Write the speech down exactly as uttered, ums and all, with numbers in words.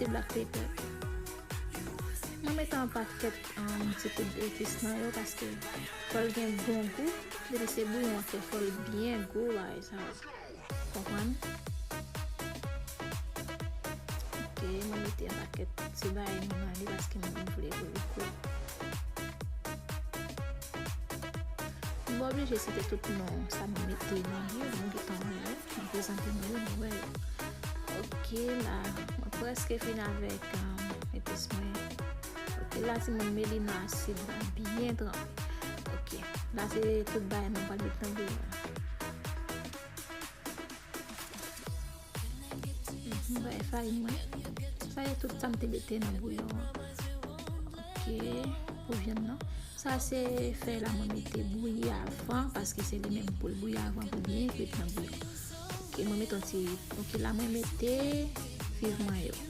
Ti black pepper. Mwen mete yon pakèt um, ti kout epis nan yo paske fò l gen bon gou. Depi se bouyon an fè fò l byen gou bagay sa yo. Konprann? Ok, mwen mete yon pakèt ti bagay nou nan li paske mwen vle pou li kou. Mwen oblije site tout non sa mwen mete nan li, mwen gentan wè yo, mwen prezante nou yo, nou wè yo. Ok, la, mwen prèske fin avèk um, epis mwen. Ok, la timoun melina asid la byen tranpe. Ok, la se tout bagay mwen pral met nan bouyon an. Mwen bay farin mwen. Sa se tout sa m te mete nan bouyon an. Ok, pou vyann nan. Sa se fèy la mwen mete bouyi avan, paske se li menm pou l bouyi avan pou byen kwit nan bouyon. Ok, mwen mete yon ti, ok, la mwen mete fiv mwen yo.